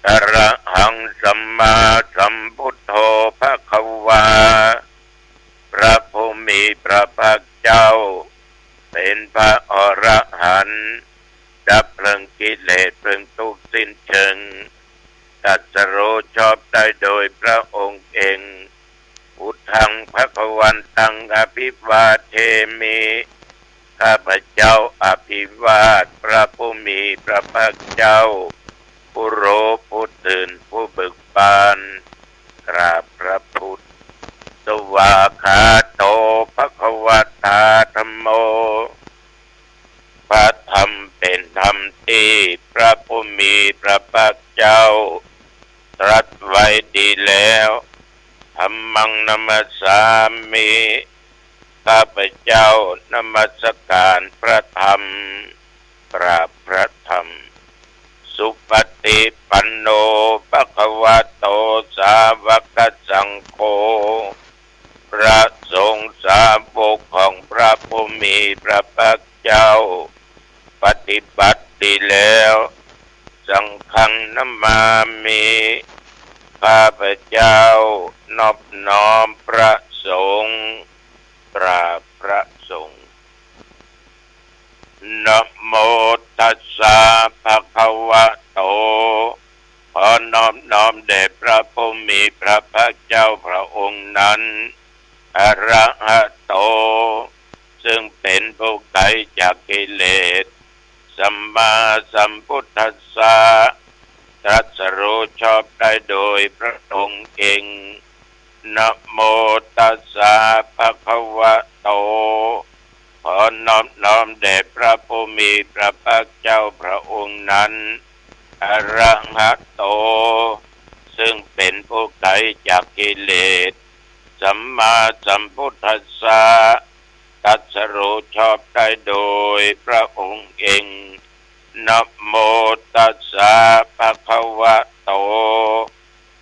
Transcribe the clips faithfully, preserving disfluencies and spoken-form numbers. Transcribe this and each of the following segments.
อระหังสัมมาสัมพุทโธภะคะวา พระผู้มีพระภาคเจ้า เป๋นพระอรหันต์ ดับเพลิงกิเลสเพลิงทุกข์สิ้นเชิง ตรัสรู้ชอบได้โดยพระองค์เอง พุทธังภะคะวันตังอภิวาเทมิ ข้าพเจ้าอภิวาทพระผู้มีพระภาคเจ้า ผู้รู้ผู้ตื่นผู้เบิกบาน กราบพระพุทธ สวากขาโตภะคะวะตาธัมโม พระธรรมเป๋นธรรมตี้พระผู้มีพระภาคเจ้า ตรัสไว้ดีแล้ว ธัมมังนะมัสสามิ ข้าพเจ้านมัสการพระธรรม กราบพระธรรม สุปฏิปันโนภะคะวะโตสาวกสังโฆ พระสงฆ์สาวกของพระผู้มีพระภาคเจ้า ปฏิบัติดีแล้ว สังฆังนะมามิ ข้าพเจ้านอบน้อมพระสงฆ์ กราบพระสงฆ์ นะโมตัสสะภะคะวะโต ขอนอบน้อมแด่พระผู้มีพระภาคเจ้าพระองค์นั้น อะระหะโต ซึ่งเป๋นผู้ไกลจากกิเลส สัมมาสัมพุทธัสสะ ตรัสรู้ชอบได้โดยพระองค์เอง นะโมตัสสะภะคะวะโต ขอนอบน้อมแด่พระผู้มีพระภาคเจ้าพระองค์นั้น อะระหะโต ซึ่งเป๋นผู้ไกลจากกิเลส สัมมาสัมพุทธัสสะ ตรัสรู้ชอบได้โดยพระองค์เอง นะโมตัสสะภะคะวะโต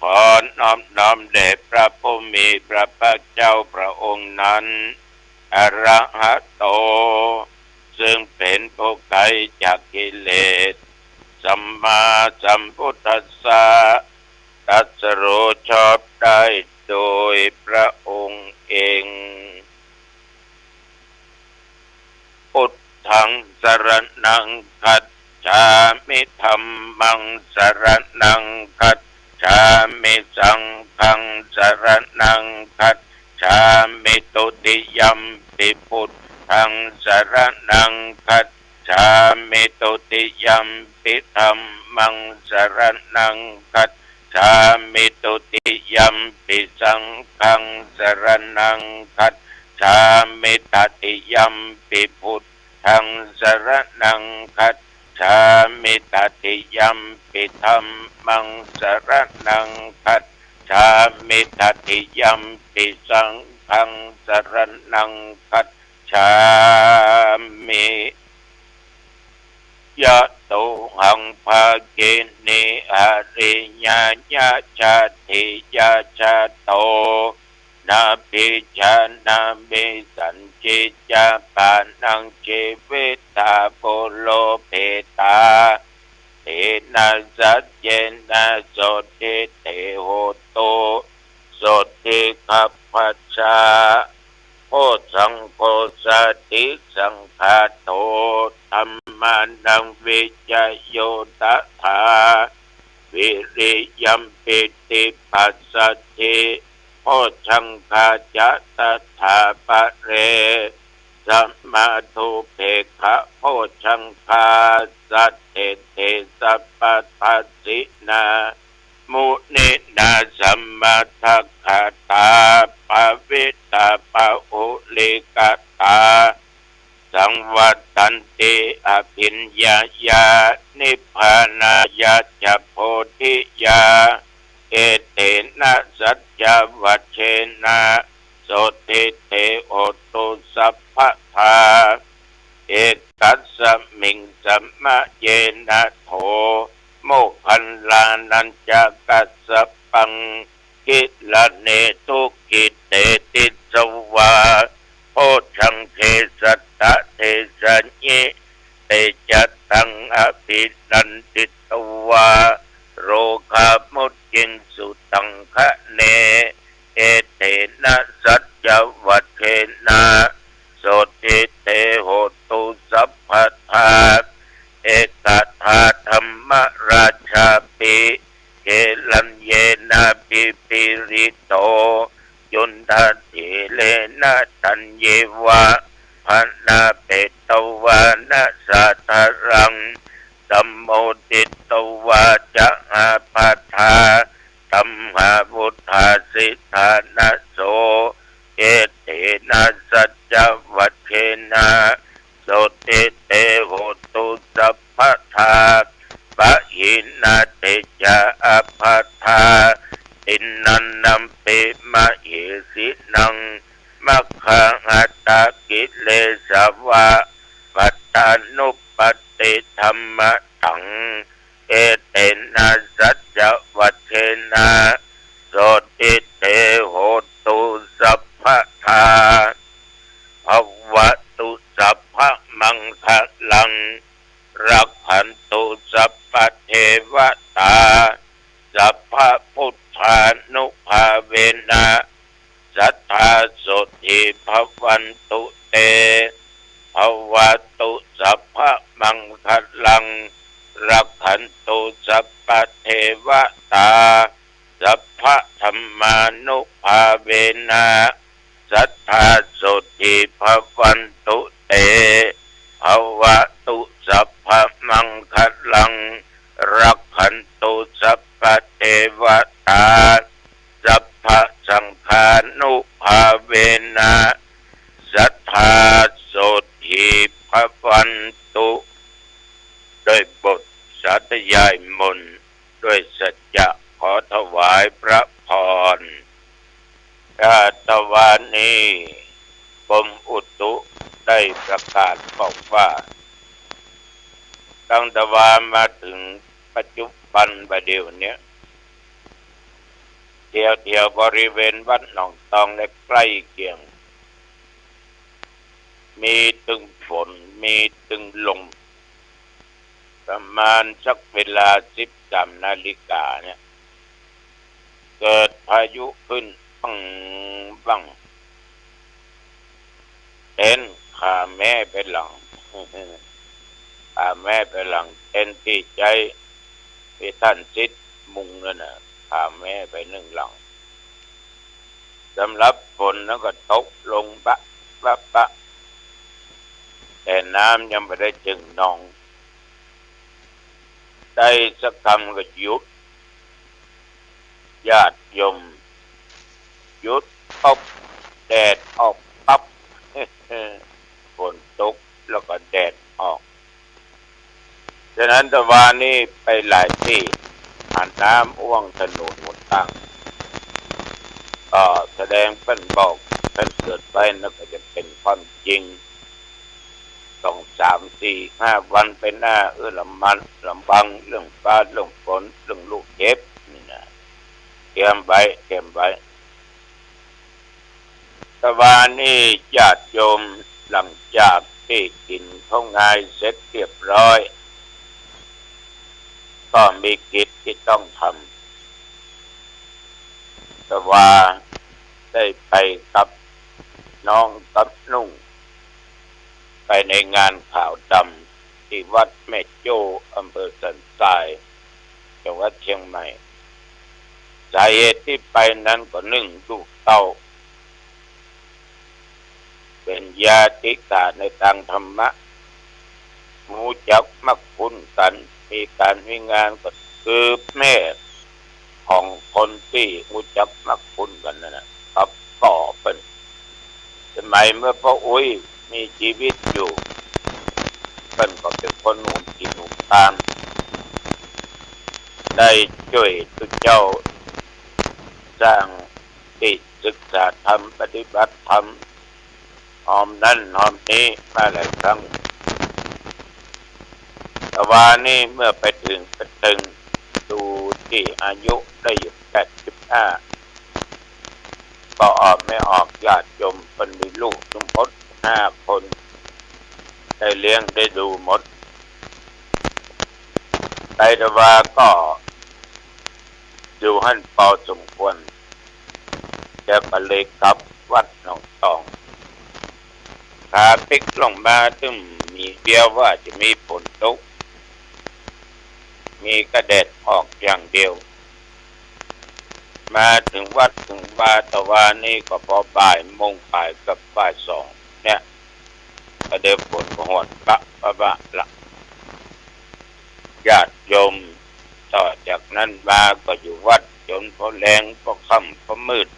ขอนอบน้อมแด่พระผู้มีพระภาคเจ้าพระองค์นั้น อะระหะโต ซึ่งเป๋นผู้ไกลจากกิเลส สัมมาสัมพุทธัสสะ ตรัสรู้ชอบได้โดยพระองค์เอง พุทธังสรณังคัจฉามิ ธัมมังสรณังคัจฉามิ สังฆังสรณังคัจฉามิ ทุติยัมปิพุทธังสรณังคัจฉามิ ทุติยัมปิธัมมังสรณังคัจฉามิ ทุติยัมปิสังฆังสรณังคัจฉามิ ตติยัมปิพุทธังสรณังคัจฉามิ ตติยัมปิธัมมังสรณังคัจฉามิ ตติยัมปิสังฆังสรณังคัจฉามิ ยะโตหัง ภาคินี อริยญาณา ชาตติยา ชาโต นาภิจานามิ สันทิจา ปานัง จีวิตา ปุโรเปตา เตนะ สัจเจนะ โสตถิ เต โหตุ โสตถิ คัพพะชา โพชฌังโค สาติ สังฆาโต ธัมมานัง วิจโย ตถา วิริยัมปิ ติปัสสัทธิ โพชฌังคา จะ ตถา ปะเร สะมา ดูเปกขะ โพชฌังคา สัตเต เต สัพพะทัสสินา มุนินา สะมัตถะคะตา ปะวิตตะ ปะหุลิกะตา สังวัตตันติ อะภิญญายา นิพพานายัจจะ โพธิยา เอเตนะ สัจจวัจเจนะ โสตถิ เต โหตุ สัพพะทา เอกัสสะมิง สะมะเยนะ โถ โมคคัลลานัญจะ กัสสะปัง กิลาเนตุ กิเตติสวา โพชฌังเข สัตตะเทสะยิ เต จะตังอภินันทิตวา โรคามุจจิงสุตังคะเน เอเตนะสัจจวัจเจนะ โสตถิเตโหตุสัพพทา เอกทาธัมมราชาปิ เกลัญเยนาภิปรีโต จุณฑาธิเรนะธัญเยวะ พนาเปตวานะสาธารัง สัมโมทิตวาจะอาปาธา ตัมหาวุฏฐาสิทธานะโส เอเตนะสัจจวัจเจนะ โสตถิเตโหตุสัพพทา ปะหินาเตจะอาปาธา ติณณันนัมปิมะเหสินัง มัคคาหัตถกิเลสวะ ปัตตานุปัตติธัมมะตัง เอเตนะสัจจวัจเจนะ โสตถิเตโหตุสัพพทา ภะวะตุสัพพะมังคะลัง รักขันตุสัพพะเทวะตา สัพพะพุทธานุภาเวนะ สัทธาโสตถิภะวันตุเต ภะวะตุสัพพะมังคะลัง รักขันตุสัพพะเทวะตา สัพพะธัมมานุภาเวนะ สัทธาโสตถิภะวันตุเต ภะวะตุสัพพะมังคะลัง รักขันตุสัพพะเทวะตา สัพพะสังฆานุภาเวนะ สัทธาโสตถิภะวันตุ ด้วยบทสาธยายมนต์ ด้วยสัจจะขอถวายพระพร ชาตวานี้ กรมอุตุได้ประกาศบอกว่า ตั้งแต่วามาถึงปัจจุบันบ่าเดี่ยวเนี้ย แถวๆ บริเวณวัดหนองตองและใกล้เคียง มีตึงฝน มีตึงลม ประมาณสักเวลาสิบสามนาฬิกาเนี่ย เกิดพายุขึ้น บั้งบั้ง เต็นท์ขาแม้ไปหลัง ขาแม้ไปหลัง เต็นท์ตี้ใจ๊ ตี้ต้านสิทธิ์มุงนั่นน่ะ ขาแม้ไปนึ่งหลัง สำหรับฝนนั้นก็ตกลงปะปะปะ แต่น้ำยังบ่ได้เจิ่งนอง ได้สักกำก็หยุด ญาติโยม หยุดปุ๊บ แดดออกปั๊บ ฝนตกแล้วก็แดดออก ฉะนั้นตะวานี้ไปหลายตี้ หาน้ำอ้วงถนนหนตาง ก็แสดงเปิ้นบอกเปิ้นเกิดไว้ นั่นก็จะเป๋นความจริง สอง สาม สี่ ห้าวันไปหน้า เออ ระมัดระวังเรื่องฟ้าเรื่องฝน เรื่องลูกเห็บนี่นะ เตรียมไว้ เตรียมไว้ ตะวานี้ญาติโยมหลังจากตี้กิ๋นข้าวงายเสร็จเรียบร้อย ก็มีกิจตี้ต้องทำ ตะวาได้ไปกับน้องกับนุ่ง ไปในงานขาวดำตี้วัดแม่โจ้ อำเภอสันทราย จังหวัดเชียงใหม่ สาเหตุตี้ไปนั้นก็นึ่งลูกเต้า เป๋นญาติก๋านในตางธรรมะ ฮู้จักมักคุ้นกั๋น มีก๋านมีงานก็คือแม่ของคนตี้ฮู้จักมักคุ้นกั๋นนั่นน่ะ กับป้อเปิ้น สมัยเมื่อป้ออุ๊ยมีจีวิตอยู่ เปิ้นก็เป๋นคนหุงกิ๋นหุงตาง ได้จ้วยตุ๊เจ้าสร้างตี้ศึกษาธรรม ปฏิบัติธรรม ฮอมนั้นฮอมนี้มาหลายครั้ง ตะวานี้เมื่อไปเถิงกระเติง ดูตี้อายุได้อยู่แปดสิบห้า ป้อออกแม่ออก ญาติโยมเปิ้นมีลูกทั้งหมดห้าคน ได้เลี้ยงได้ดูหมด ไตรทวาก็อยู่หั้นปอสมควร แล้วก็เลยกลับวัดหนองตอง ขาปิ๊กลงมาตึงมีเวียวว่าจะมีฝนตก มีกระแดดออกอย่างเดียว มาเถิงวัดเถิงวาตะวานี้ก็ปอบ่ายโมงปายกับบ่ายสองเนี่ย ก็เดี๋ยวฝนก็หวดปะปะปะละ ญาติโยมต่อจากนั้นมาก็อยู่วัดจ๋นปอแลงปอค่ำปอมืด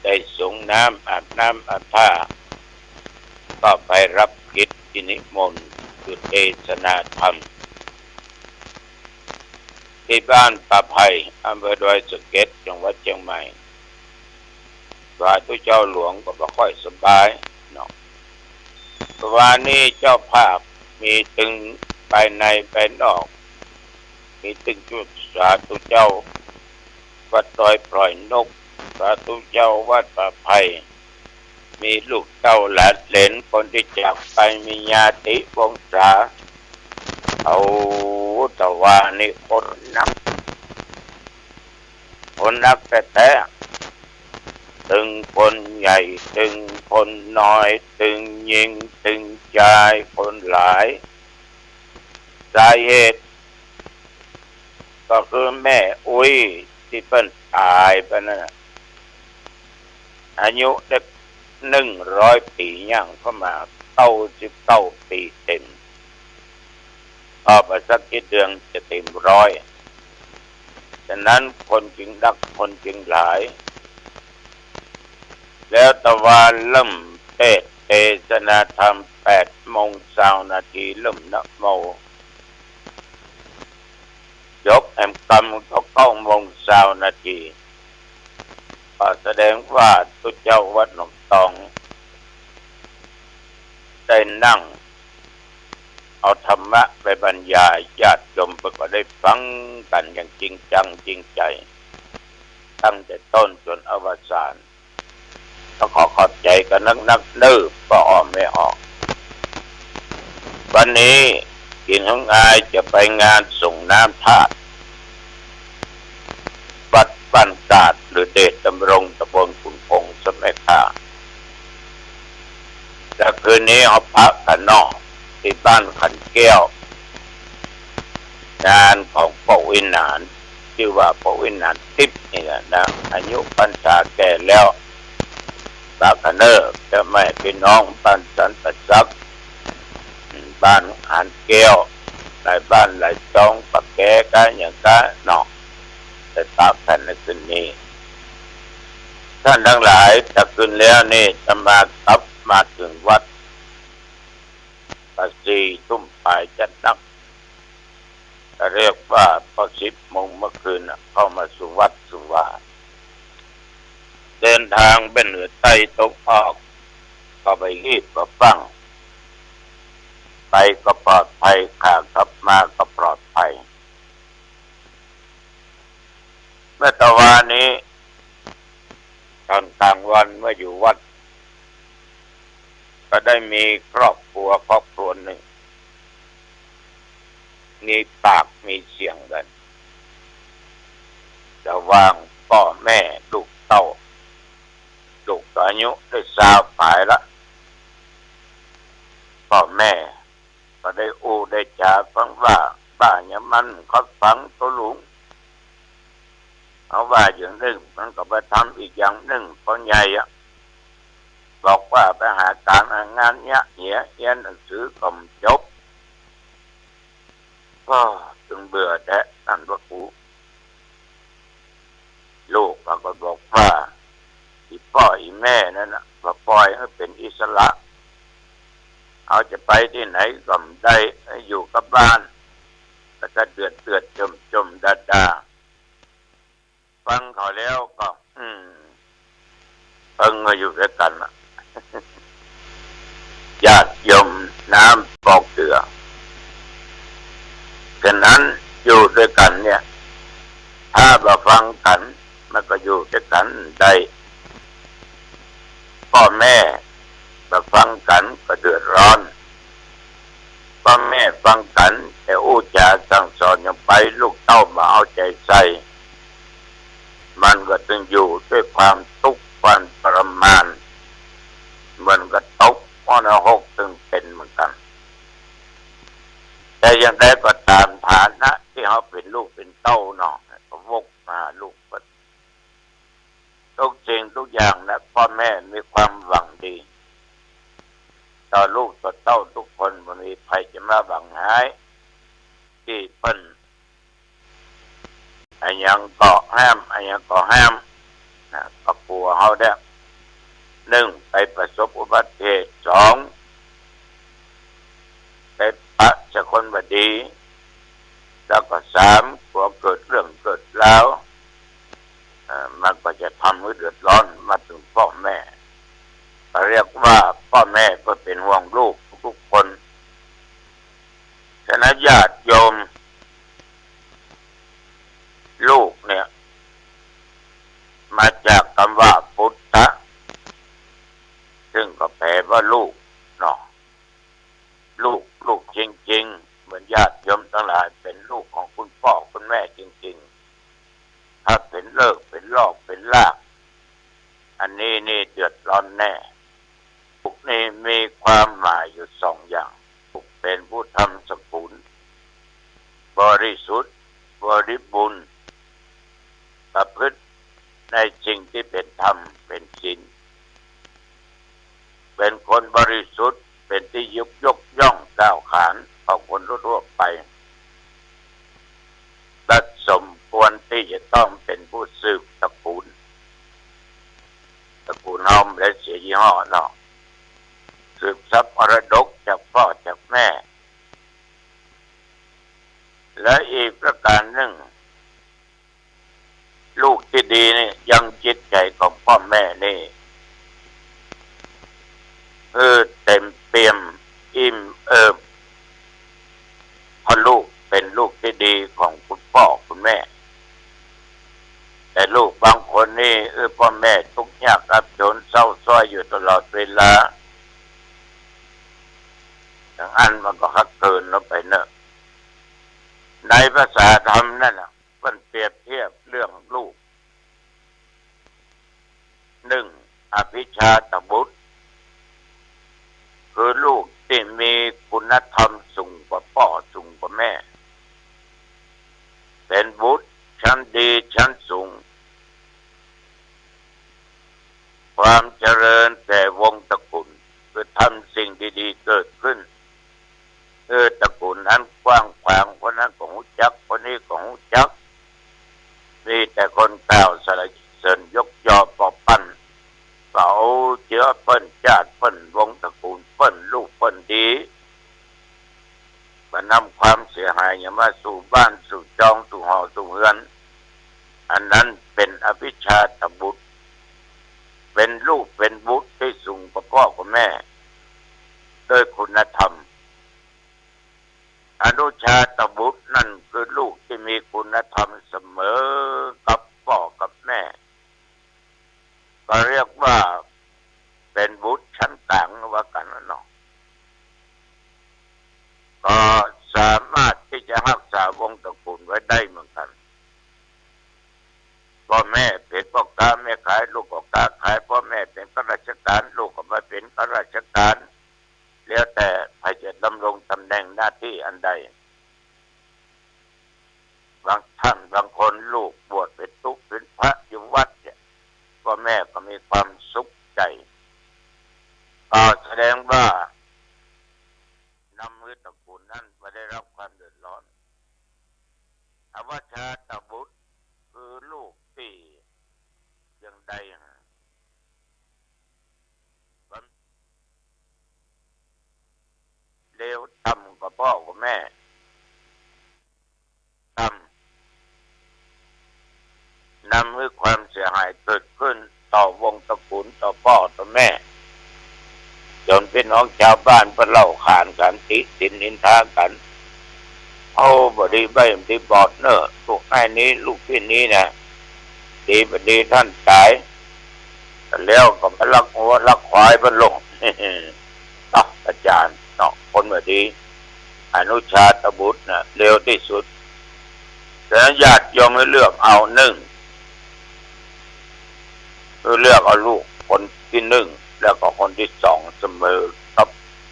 ได้สรงน้ำอาบน้ำอาบผ้า ก็ไปรับกิจนิมนต์คือเตสนาธรรม ตี้บ้านป่าไผ่ อำเภอดอยสะเก็ด จังหวัดเชียงใหม่ สาธุเจ้าหลวงก็บ่ค่อยสบายเนาะ ตะวานี้เจ้าภาพมีตึงภายในภายนอก มีตึงจุดสาธุเจ้าวัดดอยปล่อยนก สาธุเจ้าวัดป่าไผ่ มีลูกเต้าหลานเหลนคนตี้จากไป มีญาติวงศา เอาตะวานี้คนนัก คนนักแต๊ๆ ตึงคนใหญ่ ตึงคนน้อย ตึงญิง ตึงจาย คนหลาย สาเหตุก็คือแม่อุ๊ยตี้เปิ้นต๋ายไปนั่นน่ะ อายุได้หนึ่งร้อยปี๋ ย่างเข้ามาเก้าสิบเก้าปี๋เต็ม ต่อไปสักกี่เดือนจะเต็มร้อย ฉะนั้นคนจึงนัก คนจึงหลาย แล้วตะวาเริ่มเตสน์เตสนาธรรมแปดโมงซาวนาที เริ่มนะโม ยกแหมกำก็เก้าโมงซาวนาที ก็แสดงว่าตุ๊เจ้าวัดหนองตอง ได้นั่งเอาธรรมะไปบรรยาย ญาติโยมก็ได้ฟังกั๋นอย่างจริงจังจริงใจ๋ ตั้งแต่ต้นจ๋นอวสาน ก็ขอขอบใจ๋กั๋นนักๆ เน่อ ป้ออ้อแม่อ้อ วันนี้หญิงของอายจะไปงานสรงน้ำธาตุ วัดบ้านกาด หรือเดชดำรง ตำบลขุนคงสมัยข้า แล้วคืนนี้เฮาพักกั๋นเนาะ ตี้บ้านขันแก้ว งานของป้อวิหาร จื้อว่าป้อวิหารติ๊บนี่แหละนะ อายุพรรษาแก่แล้ว ปากกะเน่อ เจ้าแม่พี่น้องบ้านสันป่าสัก บ้านหานแก้ว หลายบ้านหลายจอง ปะแกกะหยังกะเนาะ ไปปะกั๋นในคืนนี้ ท่านตังหลาย ถ้าคืนแล้วนี่อาตมากลับมาเถิงวัด กะสี่ทุ่มป๋ายจัดนัก เรียกว่าพอสิบโมงเมื่อคืนน่ะ เข้ามาสู่วัดสู่วา เดินทางไปเหนือใต้ตะวันออก ก็ไปฮีบไปฟั่ง ไปก็ปลอดภัย ขากลับมาก็ปลอดภัย เมื่อตะวานี้ ตอนกลางวันเมื่ออยู่วัด ก็ได้มีครอบครัวครอบครัวหนึ่ง มีปากมีเสียงกั๋น ระหว่างป้อแม่ลูกเต้า ลูกก็อายุได้ซาวป๋ายละ ป้อแม่ก็ได้อู้ได้จ๋าฟังว่า บ่าหยังมันก็ฟังโตลุง เฮาว่าอย่างนึ่ง มันก็ไปทำอีกอย่างนึ่ง ป้อใหญ่อะ บอกว่าไปหาก๋านหางานเยียะ เหียเฮียนหนังสือก็บ่จบ ก็จึงเบื่อแต๊ นั่นว่ากู ลูกมันก็บอกว่า อี่ป้ออี่แม่นั่นน่ะ บ่ปล่อยหื้อเป๋นอิสระ เฮาจะไปตี้ไหนก็บ่ได้ หื้ออยู่กับบ้าน แล้วก็เดือดๆ จ่มๆ ด่าๆ ฟังเขาแล้วก็ อืม เอิงมาอยู่ตวยกั๋นน่ะ ญาติโยมน้ำปอกเกลือ ฉะนั้นอยู่ตวยกั๋นเนี่ย ถ้าบ่ฟังกั๋น มันก็อยู่ตวยกั๋นบ่ได้ ป้อแม่บ่ฟังกั๋นก็เดือดร้อน ป้อแม่ฟังกั๋น แต่อู้จ๋าสั่งสอนหยังไป ลูกเต้าบ่เอาใจ๋ใส่ มันก็ตึงอยู่ด้วยความตุ๊กข์ ความทรมาน เหมือนกับตกนรกตึงเป๋นเหมือนกั๋น แต่อย่างใดก็ต๋าม ฐานะตี้เฮาเป๋นลูกเป๋นเต้าเนาะ ก็วกมาหาลูก ทุกสิ่งทุกอย่างนะ ป้อแม่มีความหวังดี ต่อลูกต่อเต้ากู้คน บ่มีใผจะมาหวังฮ้ายตี้เปิ้น อะหยังก็ห้าม อะหยังก็ห้าม นะ ก็กั๋วเฮาแต๊ นึ่ง ไปประสบอุบัติเหตุ สอง ไปปะจะคนบ่ดี แล้วก็ สาม กั๋วเกิดเรื่องเกิดราว เอ่อ มันก็จะทำหื้อเดือดร้อนมาเถิงป้อแม่ ก็เรียกว่าป้อแม่ก็เป๋นห่วงลูกกู้คน ฉะนั้นญาติโยม ลูกเนี่ย มาจากกำว่าปุตตะ ซึ่งก็แปลว่าลูกเนาะ ลูก ลูกจริงๆ เหมือนญาติโยมตังหลายเป๋นลูกของคุณป้อคุณแม่จริงๆ ถ้าเป๋นเลิกเป๋นลอกเป๋นลาก อันนี้นี่เดือดร้อนแน่ ลูกนี่มีความหมายอยู่สองอย่าง ลูกเป๋นผู้ทำสกุล บริสุทธิ์ บริบูรณ์ ประพฤติในสิ่งตี้เป๋นธรรม เป๋นศีล เป๋นคนบริสุทธิ์ เป๋นตี้ยก ยกย่องกล่าวขานของคนทั่วๆ ไป และสมควรตี้จะต้องเป๋นผู้สืบตระกูล ตระกูลเฮาบ่ได้เสียยี่ห้อเนาะ สืบทรัพย์มรดกจากป้อจากแม่ และอีกประก๋านนึ่ง ลูกตี้ดีนี่ยังจิตใจ๋ของป้อแม่นี่ เออ เต๋มเปี่ยมอิ่มเอิบ เพราะลูกเป๋นลูกตี้ดีของคุณป้อคุณแม่ แต่ลูกบางคนนี่ เออ ป้อแม่ตุ๊กยากอับจ๋นเศร้าซ้อยอยู่ตลอดเวลา อย่างอั้นมันก็คักเกินลงไปเนาะ ในภาษาธรรมนั่นน่ะ เปิ้นเปรียบเทียบเรื่องลูก นึ่ง อภิชาตบุตร คือลูกตี้มีคุณธรรมสูงกว่าป้อสูงกว่าแม่ เป๋นบุตรชั้นดีชั้นสูง ความเจริญแก่วงศ์ตระกูล คือทำสิ่งดีๆ เกิดขึ้น เออ ตระกูลนั้นกว้างขวาง คนนั้นก็ฮู้จัก คนนี้ก็ฮู้จัก มีแต่คนกล่าวสรรเสริญยกยอปอปั้น ว่า โอ้ เจื๊อเปิ้น จาติเปิ้น วงศ์ตระกูลเปิ้น ลูกเปิ้นดี บ่นำความเสียหายหยังมาสู่บ้านสู่จองสู่หอสู่เฮือน อันนั้นเป๋นอภิชาตบุตร เป๋นลูกเป๋นบุตรตี้สูงกว่าป้อกว่าแม่ ด้วยคุณธรรม อนุชาตบุตรนั่นคือลูกตี้มีคุณธรรมเสมอกับป้อกับแม่ ก็เรียกว่าเป๋นบุตรชั้นก๋างว่ากั๋นเนาะ ก็สามารถตี้จะฮักษาวงศ์ตระกูลไว้ได้เหมือนกั๋น ป้อแม่เป๋นป้อก๊าแม่ขาย ลูกก็ก๊าขาย ป้อแม่เป๋นข้าราชก๋าน ลูกก็มาเป๋นข้าราชก๋าน แล้วแต่ใผจะดำรงตำแหน่งหน้าตี้อันใด บางท่านบางคนลูกบวชเป๋นตุ๊เป๋นพระอยู่วัดเนี่ย ป้อแม่ก็มีความสุขใจ๋ ก็แสดงว่านำหื้อตระกูลนั้นบ่ได้รับความเดือดร้อน อวชาตบุตร คือลูกตี้ยังใดหา เลวต่ำกว่าป้อกว่าแม่ ต่ำ นำหื้อความเสียหายเกิดขึ้นต่อวงศ์ตระกูล ต่อป้อต่อแม่ จ๋นปี้น้องจาวบ้านเปิ้นเล่าขานกั๋น ติฉินนินทากั๋น โอ้ บ่ดีใบ้ตี้บอดเน่อ ลูกอ้ายนี้ ลูกปี้นี้นะ ดีบ่ดีต้านต๋าย แล้วก็มาลักงัวลักควายเปิ้นลง เนาะ อาจ๋ารย์เนาะ คนบ่ดี อนุชาตบุตรน่ะ เร็วตี้สุด ฉะนั้นญาติโยมหื้อเลือกเอานึ่ง หื้อเลือกเอาลูกคนตี้นึ่ง แล้วก็คนตี้สองเสมอกับ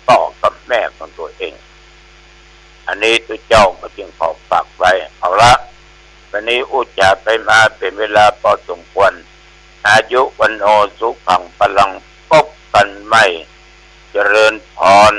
ป้อกับแม่ของตั๋วเอง อันนี้ตุ๊เจ้าก็จึงขอฝากไว้ เอาละ วันนี้อู้จ๋าไปมาเป๋นเวลาปอสมควร อายุ วัณโณ สุขัง พลัง ปบกั๋นใหม่ เจริญพร